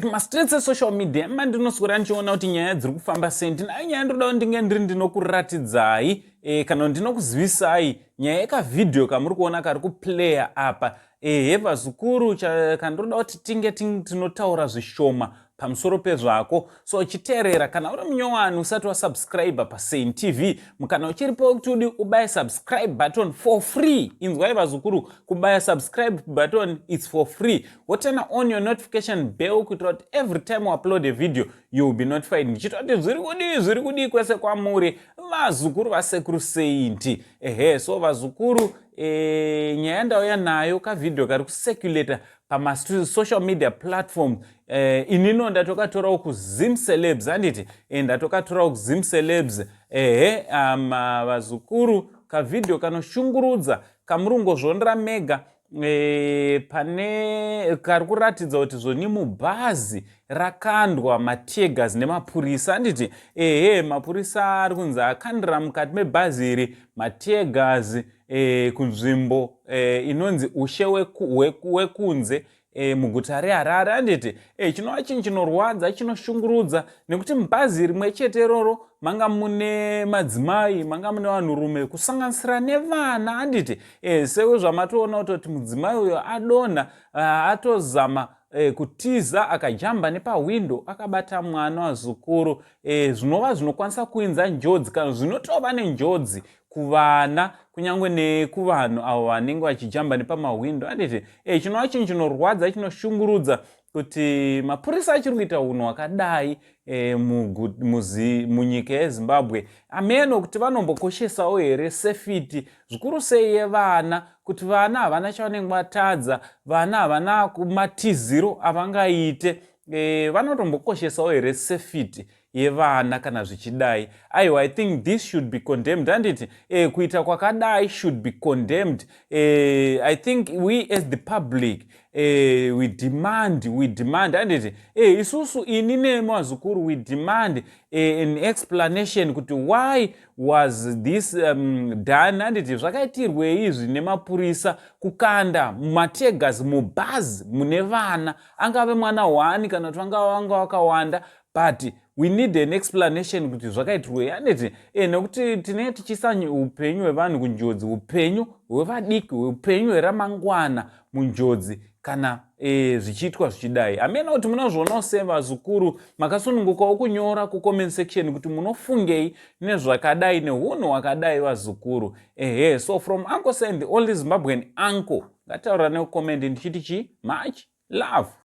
Mastreets esocial media mandinoswera ndichiona kuti nyaya dziri kufamba sei. Ndinayo nyaya ndoda kuti ndinge ndiri ndinokuratidzai kana ndinokuzivisai nyaya yekavhidhiyo kamuri kuona kari kuplaya apa. Ehe, vazukuru, kandiroda kuti tinge tinotaura zvishoma pamusoro pezvako. So chiteerera, kana uri munyowani usati wasubscribe paSaint TV, mukana uchiripo kuti udi ubaye subscribe button for free. Inzwai vazukuru, kubaya subscribe button, it's for free. Woturn on your notification bell kuitira kuti every time uupload a video, you will be notified. Ndichitoti zviri kudii, zviri kudii kwese kwamuri, vazukuru vasekuru Saint? Ehe, so vazukuru, nyaya ndauya nayo kavhidhiyo kari kucirculata pamasocial media platform. Inino ndatokatorawo kuZim Celebs, handiti? Ndatokatorawo kuZim Celebs. Ehe, vazukuru, kavhidhiyo kanoshungurudza kamurungozvondera mega, pane kari kuratidza kuti zvoni mubhazi rakandwa mateargas nemapurisa, handiti? Ehe, mapurisa ari kunzi akandira mukati mebhazi iri mateargas kunzvimbo inonzi Ushe Wekunze muguta reHarare, handiti? Chinova chinhu chinorwadza, chinoshungurudza, nekuti mubhazi rimwe chete iroro manga mune madzimai, manga mune vanhurume, kusanganisira nevana, handiti? Sezvamatoona kutoti mudzimai uyo adonha, atozama kutiza, akajamba nepahwindo akabata mwana, wazukuru, zvinova zvinokwanisa kuinza njodzi kana zvinotova nenjodzi kuvana, kunyange nekuvanhu avo vanenge vachijamba nepamahwindo, handiti? Chinova chinhu chinorwadza, chinoshungurudza kuti mapurisa achiri kuita unhu hwakadai munyika yeZimbabwe. Ameno kuti vanombokoshesawo here safety, zvikuru sei yevana, kuti vana havana chavanenge vatadza, vana havana matiziro avangaite. Vanotombokoshesawo here safety yevana kana zvichidai? Aiwa, I think this should be condemned, handiti? Kuita kwakadai should be condemned. I think we as the public, we demand, handiti? Isusu, ini nemazukuru, we demand an explanation kuti why was this done, handiti? Zvakaitirwei izvi nemapurisa, kukanda mateargas mubhazi mune vana, angave mwana 1 kana kuti vanga vakawanda, but we need an explanation kuti zvakaitirwei, handiti? Nekuti tinenge tichiisa upenyu hwevanhu kunjodzi, upenyu hwevadiki, upenyu hweramangwana munjodzi kana zvichiitwa zvichidai. Hamena kuti munozvionawo sei, vazukuru. Makasunungukawo kunyora kucomment section kuti munofungei nezvakadai, neunhu hwakadai, vazukuru. Ehe, so from Uncle Saint, the only Zimbabwean uncle, ngataura nekucomment ndichiti chi much love.